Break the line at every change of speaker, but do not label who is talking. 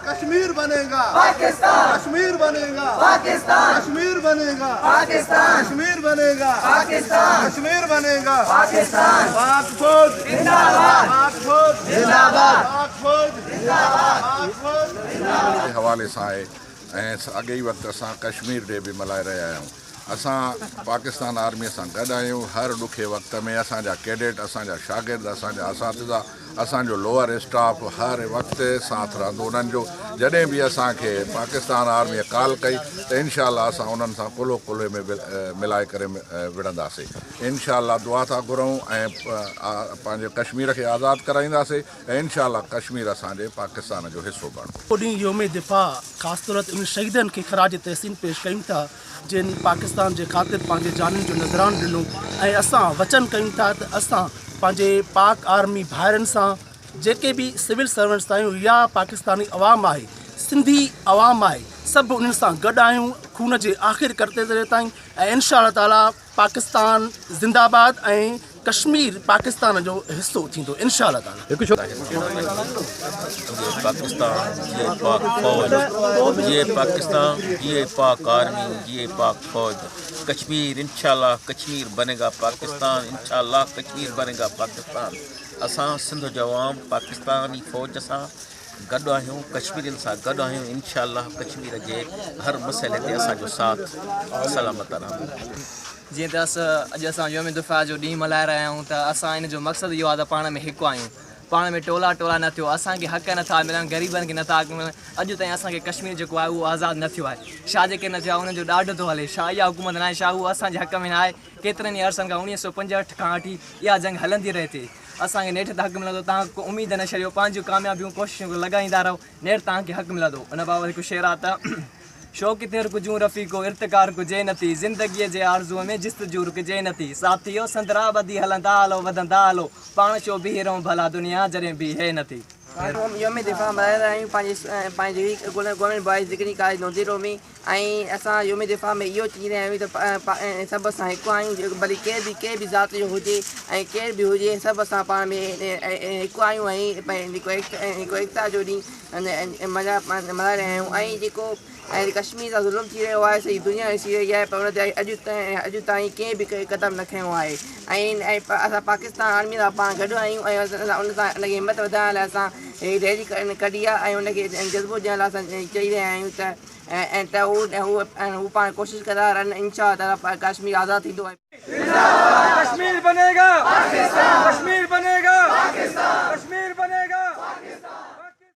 कश्मीर बनेगा पाकिस्तान, कश्मीर बनेगा पाकिस्तान, कश्मीर बनेगा पाकिस्तान, कश्मीर बनेगा पाकिस्तान, कश्मीर बनेगा पाकिस्तान। पाक फौज जिंदाबाद, पाक फौज जिंदाबाद, पाक फौज जिंदाबाद, पाक फौज
جي حوالي سان آهي ۽ ساڳئي ئي وقت اسان ڪشمير ڊي به ملهائي رهيا آهيون. اسان پاڪستان آرمي سان گڏ آهيون. هر ڏکي وقت ۾ اسان جا ڪيڊٽ، اسان جا شاگرد، اسان جا اساتذا، اسان جو لوئر اسٽاف هر وقت ساٿ رهندو انهن جو. جڏهن به اسان کي پاڪستان آرميء ڪال ڪئي ته انشاء الله اسان انهن سان ڪلهو ڪلهي ۾ ملائي ڪري وڙهنداسين. انشاء الله دعا ٿا گهرون ۽ پنهنجي ڪشمير کي آزاد ڪرائينداسين ۽ انشاء الله ڪشمير اسان جي پاڪستان جو حصو بڻبو.
اهو ڏينهن يوم دفاع خاص طور تي انهن شهيدن کي خراج تحسين پيش ڪيون ٿا جن پاڪستان جي خاطر پنهنجي جانين جو نذرانو ڏنو ۽ اسان وچن ڪيون ٿا ته اسان پنهنجي پاڪ آرمي ڀائرن سان جيڪي به سول سرونٽس آهيون يا پاڪستاني عوام آهي سنڌي عوام آهي سڀ انهن سان گڏ آهيون خون جي آخر قطري تائين ۽ انشاء الله تعالي پاڪستان زنده آباد ۽ ڪشمير پاڪستان جو حصو ٿيندو انشاء الله تعالي.
جيئي پاڪستان جيئي پاڪ فوج جيئي پاڪستان جيئي پاڪ آرمي جيئي پاڪ فوج ڪشمير انشاء الله ڪشمير بني گا پاڪستان انشاء الله ڪشمير بني گا پاڪستان اسان سنڌ جو عوام پاڪستاني فوج سان گڏ آهيون ڪشميرين سان گڏ آهيون انشاء الله ڪشمير جي هر مسئلي تي اسان جو ساٿ سلامت رهندو.
جيئن ته اڄ اسان يوم دفاع جو ڏينهن ملهائي رهيا آهيون ته اسان ان جو مقصد اهو آهي ته پاڻ ۾ هڪ آهيون پاڻ ۾ ٽولا ٽولا نه ٿيو اسان کي حق نه ٿا ملن غريبن کي نه ٿا حق ملن اڄ تائين اسان کي ڪشمير جيڪو آهي اهو آزاد نه ٿيو آهي ڇا جي ڪري نه ٿيو آهي انهن جو ڏاڍ ٿو هلي ڇا اها حڪومت ناهي ڇا اهو اسان جي حق ۾ ناهي ڪيترن ئي عرصن کان 1965 کان وٺي اها جنگ هلندي رهي ٿي. اسان کي نيٺ ته حق ملندو. توهان ڪو اميد نه ڇڏيو. پنهنجون ڪاميابيون ڪوششون لڳائيندا رهو. نيٺ توهان کي حق ملندو. ان بابت هڪ شعر آ ته. شو ڪٿي رڪجون رفيقو ارتقا رڪجي نه ٿي. زندگيء جي آرزوء ۾ جستجو رڪجي نه ٿي. ساٿيو سندرا ٻڌي هلندا هلو وڌندا هلو. پاڻ ڇو بيهي رهون ڀلا دنيا جڏهن بيهي نه ٿي.
يوم دفاع ملهائي رهيا آهيون پنهنجي پنهنجي government boys degree college Naudero ۾ ۽ اسان يوم دفاع ۾ اهو چئي رهيا آهيون ته سڀ اسان هڪ آهيون ڀلي ڪير به ڪنهن به ذات جو هجي ۽ ڪير به هجي سڀ اسان پاڻ ۾ هڪ آهيون ۽ جيڪو ايڪتا جو ڏينهن ملهائي رهيا آهيون ۽ جيڪو ۽ ڪشمير سان ظلم ٿي رهيو آهي سڄي دنيا ڏسي رهي آهي پر ان تي اڄ تائين اڄ تائين ڪنهن به قدم نه کنيو آهي ۽ اسان پاڪستان آرمي سان پاڻ گڏ آهيون ۽ ان سان ان کي همت وڌائڻ لاء اسان هي ريلي ڪڍي آهي ۽ ان کي جذبو ڏيڻ لاء اسان چئي رهيا آهيون ته ۽ ته هو هو پاڻ ڪوشش ڪندا رهن انشاء الله تعالٰي ڪشمير آزاد ٿيندو ۽.
ڪشمير بني گا پاڪستان ڪشمير بني گا پاڪستان.